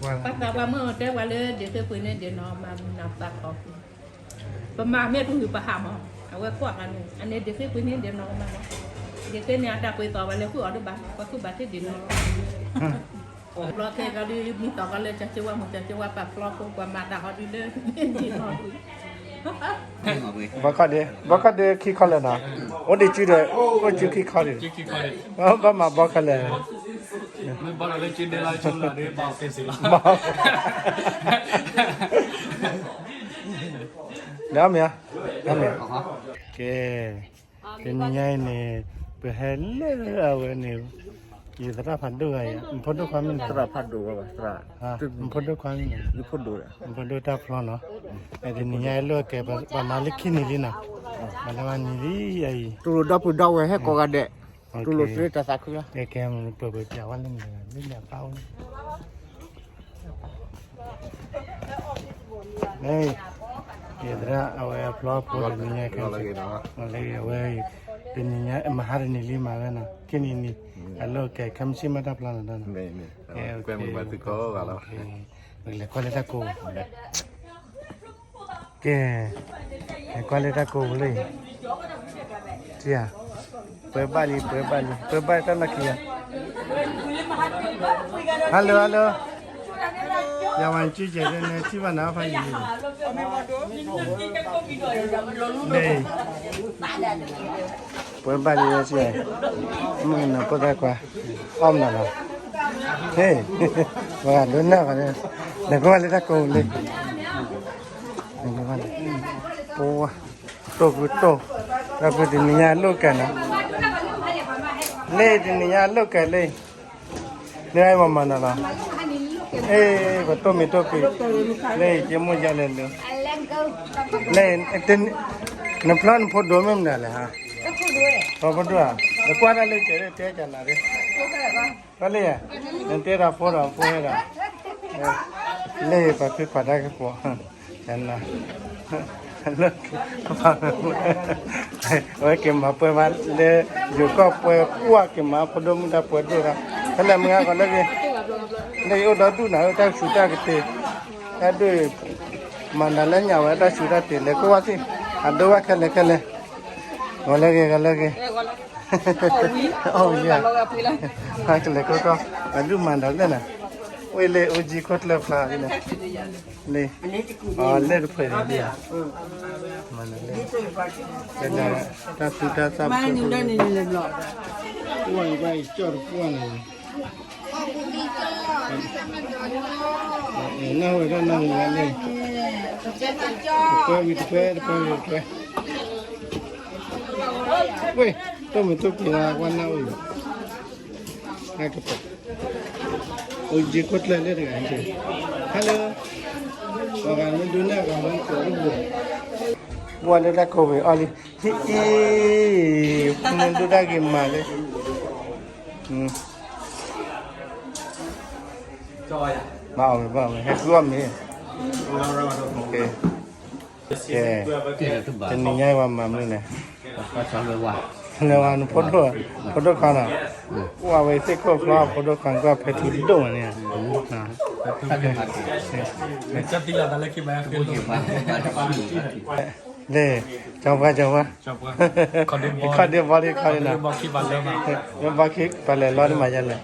ပှၤသးပှၢ်မုၣ်တဲပှၤလၢဒ့ၣ်ဃ့ပှ့ၤန့ၣ်ဒ့ၣ်နီၢ်မၤမုာ်နၤပာ်ခီပူၤ, ပမၤမ့ၢ်ပဂုာ်ပဟးမး, အဝဲကွၢ်ဂၤန့ၣ် အန့ၣ်ဒ့ၣ်ဃ့ပှ့ၤန့ၣ်ဒ့ၣ်နီၢ်ကမၤမး, ဒ့ၣ်ဃ့န့ၣ်အတၢ်ပှ့ၤသီၣ်ဝဲလၢဃုအီၤဒုဘၣ်, ပှၤဃုဘၣ်ထဲဒ့ၣ်နီၢ် ဘျီခဲကီးဒုး မံသီၣ်ကီးလၢကၠီကၠိဝါမုၣ်ကၠီကၠိဝါပာ်ဖျီဖိ ပှၤမၤတၢ်ဟီဒုးလၢဒ့ၣ်နီၢ်ပူၤ ဘီခီဒ့, ဘီခီဒ့ခံခီလၢာ်နီၤ, အိၣ်ဒ့ၣ်စုဒီး အိၣ်စုခံခီဒ့ၣ်, ဘၣ်မၤဘီခီလဲၣ်, ဘီ, ဒီးမ့ၢ်, ဒီးမ့ၢ်, ကဲ, တနံၤညါအံၤန့ၣ် ပဟဲလၢအဝဲန့ၣ် ယသရၣ်ဖးဒိၣ်ဂၤအံၤ, နဖိဒိၣ်ခွါမ့ၢ်န့ၣ်, သရၣ်ဖးဒိၣ်ဝဲ, နဖိဒိၣ်ခွါမ့ၢ်န့ၣ်, နဖိဒိၣ်တၢ်ဖျီနီၤ, တနံၤညါအံၤလိၣ်ကဲ ပမၤလၢခံနံၤလံနီၤ, မၤလၢမၤနံၤလံအံၤ, တူၢ်လိာ်ဒီပုၢ်ဒီဝဲၢ်ဟဲကိးဂၤဒဲး, တူၢ်လိာ်သ့တၢ်သးခုလီၤ, ကဲကဲ ပှဲၤပှဲၤပျးဝဲလၢန့ၣ် လၢန့ၣ်အဖးအိၣ်န့ၣ် ယသရၣ်အဝဲအဖျီဖိတနံၤညါခဲအံၤ, လၢအဝဲ တနံၤညါ မဟါတနံၤလံမၤဝဲနီၤ, ခံနံၤနံၤ, အလိၣ်ကဲ ခဲမုၢ်ဆ့ၣ်မၤတၢ်ဖျီနီၤ, ကဲ, ပကလဲၤကွၢ်လၢတၢ်ကိး, ကဲ, လဲၤကွၢ်လၢတၢ်ကိးပူၤလံ, ထံဧါ, ပှဲၤဘၣ်လံ ပှဲၤဘၣ်လံ ပှဲၤဘၣ်တၢ်နီၢ်ခံဂၤ, hello hello, ယဝၤစုကဲၤန့ၣ် ထံၣ်ဘၣ်နၤဖးယံၤလံ, န့ၣ် ပှဲၤဘၣ်လံဝဲစ့ၢ်, မုၣ်ကနီၤဖိသၣ်ခွါ, အီၣ်မနုၤလီၤ, ဟ့ၣ်, ပှၤဒိးနၢ်ဘၣ်န့ၣ်, လဲၤကွၢ်လၢတၢ်ကိးလံ, ပှၤ, တိၢ်ဖုတိၢ်, ဒီးဖုတနံၤညါလိၣ်ကဲနီၤ, လၢတနံၤညါလိၣ်ကဲလံ လၢအမၤမၤနီၤလီၤ, အ့ ပတိၢ်မံၤတိၢ်ဖု, လၢယက့မိၢ်ယါလဲၤလၢ, လၢ, နဖျီနဖိဒိၣ်မ့ၢ်မနုၤလဲၣ်ဟါ, ပှၤဖိဒိၣ်ဧါ, နကွၢ်တၢ်လၢကဲၤလၢတဲကနၤဒ် ဘၣ်လၢယၤ, နတဲတၢ်ဖိဒီးဖိဝဲဒီး, လၢပှၤဖုခွါတၢ်ကပီၤ, အဝဲက့ၤမၤပှဲၤမးလၢ, ယိၤကီၢ်ပှဲၤကွၢ်က့ၤမၤဖိဒိၣ်မုၣ်တၢ်ပှဲၤဒိၣ်တၢ်, ဖဲလဲၣ်မုၢ်ဂၤကီးလၢဂ့ၤ, လၢယအိၣ်ဒီဒူၣ်နၤ တၢ်ဆူးတၢ်ကတ့ၤ, တၢ်ဒုး, မၤနၤလၢညါဝဲတၢ်ဆူးတၢ်ကတ့ၤ လဲၤကွၢ်ဝဲသ့ၣ်, အဒိဝဲခဲလၢာ်ခဲလၢာ်, ဂီၤလၢဂ့ၤ ဂီၤလၢဂ့ၤ အိၣ်ယၤ, ဟဲကလဲၤခီခီ, အဒုးမၤဒီးလဲၣ်နၤ, ဝဲလၢအိၣ်ကံခိၣ်ကျၢၢ်ဖျါန့ၣ်, လၢ, အလဲၣ်တဖျၢၣ်န့ၣ်, မၤနၤလဲၣ်, တၢ်သူတၢ်သၣ်ပှဲၤ, ပှဲၤဘၣ်အံၤကၠီၣ်တပှဲၤန့ၣ် နၢ်ဟူဝဲဒၣ်နၢ်ဟူဝဲလၢ, တပှဲၤဝံၤတပှဲၤ တပှဲၤဝံၤတပှဲၤ, ဝဲ, တိၢ်မုာ်တိၢ်က့ၤလၢ ကွၢ်နၢ်ဝဲအံၤ, တၢ်ကပီၤ, အိၣ်ကံခိၣ်ကျၢၢ်လၢတဂၤ, hello, ပှၤဂၤမ့ၢ်ဒိးနၢ်ဂၤမ့ၢ်ကီးအိၣ်ဘိ, ဘှီလၢတၢ်ကိးဝဲအီၤလံ, ဟံၣ်အံၤ, မ့ၢ်ဒိးတၢ်ဂ့ၤမးလၢ ဘၣ်အီၣ်မ့ၤ ဘၣ်အီၣ်မ့ၤ ဟဲဃုအီၣ်မ့ၤ, ကဲ, တနံၤညါအံၤပှၤမၤမနုၤလဲၣ်, လဲၤဝဲနဖိဒိၣ်, ဖိဒိၣ်ခွါနီၤ, ကွၢ်ဝဲသ့ၣ်ခိၣ်ဖျီ ဖိဒိၣ်ခွါကွၢ်ဖဲထူဒိၣ်မးန့ၣ်, လၢ, ကၠီပှၤ ကၠီပှၤ, ခီဒ့ဘီလံခီဒ့နီၤ, မ့ၢ်ဘီခံပာ်လဲၤလီၤတမၤယလဲၣ်,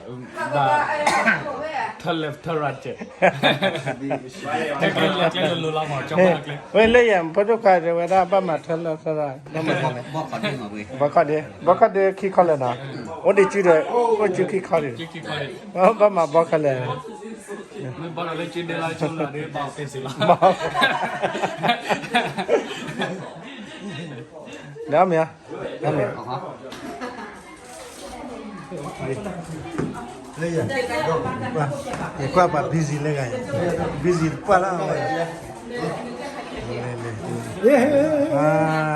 ဝဲလၢယၤ ဖိဒိၣ်ခွါတဲဝဲဒၣ် ဘၣ်မၤထၢလၢသရၣ်, ဘၣ်မၤထၢလၢ, ဘီခီဒ့, ဘီခီဒ့ခံခီလၢာ်နီၤ, အိၣ်ဒ့ၣ်စုဒီး အိၣ်စုခံခီဒ့ၣ်, ဘၣ်မၤဘီခီလဲၣ်, ဒီးမ့ၢ်, ဒီးမ့ၢ် လၢယၤ, ယကွၢ်ပှၤ busy လၢဂၤအံၤ, busy တပှၢ်လၢအဝဲ,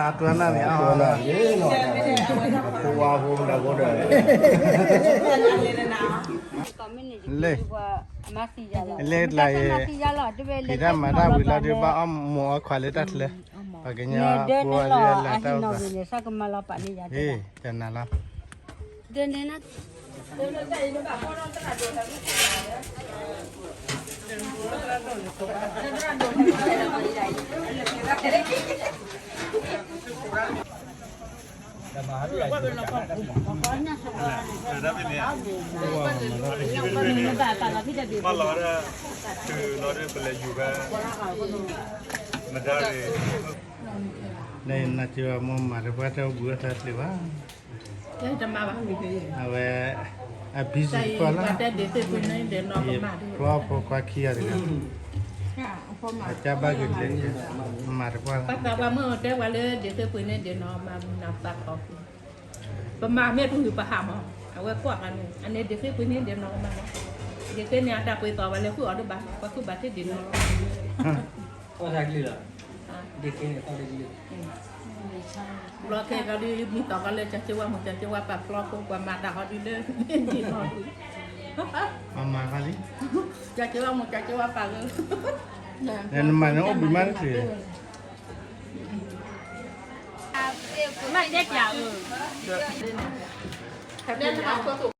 အတူၢ်နၢ်န့ၣ်, အဖိဝါဖိမတၤဖိဒီး, လၢ, လၢတလးယဲ, ဖံးတၢ်မၤတၢ်ဝံၤလီၤဒုး ဘၣ်အီၣ်မိၢ်အီခွါလၢတၢ်ချၢ, ပှၤကညီဖိလၢအလၢတၢ်အိၣ်သး, ဟ့ၣ်, တနၤလီၤ. ဒ်န့ၣ်န မၤလီၤဒီး တုၤလီၤဒီး ပလဲၤယူၤဝဲ မဒါရ့ၣ် နနာ်စ့ၢ်ကီး မိၢ်မၤတပှၢ်တၢ်အိၣ်ဘှံးအိၣ်သါတချုးဘၣ်, အဝဲ အ busy ပှၢ်လီၤ, ယဖျီဖိခွါခံဂၤတဂၤ, အကၢ်ဘၣ်က့ၤကျဲးစၢး မၤတပှၢ်လီၤ, ပှၤသးပှၢ်မုၣ်တဲပှၤလၢ ဒ့ၣ်သ့ၣ်ပှ့ၤန့ၢ်ဒ့ၣ်နီၢ်မၤနၢ်သးခီပူၤ ပမၤမ့ၢ်တဟူးပဟးမး, အဝဲကွၢ်ဂၤန့ၣ် အန့ၣ်ဒ့ၣ်သ့ၣ်ပှ့ၤန့ၢ်ဒ့ၣ်နီၢ်ကမၤလီၤ, ဒ့ၣ်သ့ၣ်န့ၣ် အတၢ်ပှ့ၤသီၣ်ဝဲလၢဃုအီၤဒိၣ်ဘၣ်, ပှၤဃုဘၣ်သ့ၣ်ဒ့ၣ်နီၢ်လီၤ, သီၣ်တၢ်ကလုၢ်လီၤ, ဒ့ၣ်သ့ၣ်န့ၣ်သီၣ်တၢ်ကလုၢ်, ဘျီခဲကီးဒုး မံသီၣ်ကီးလၢ ကၠီၤစ့ဝါမိၢ်ကၠီၤစ့ဝါပၢ်ဖျီဖိ ပှၤမၤတၢ်ဟီဒုးလၢ ဒ့ၣ်နီၢ်ဒုး, မၤမၤဃီလံ, ကၠီၤစ့ဝါမိၢ်ကၠီၤစ့ဝါပၢ်လၢ နမၤန့ၣ်အိၣ်ဘှံးမးတချုး, မၤဒဲးပၠးဧၢ, နမၤ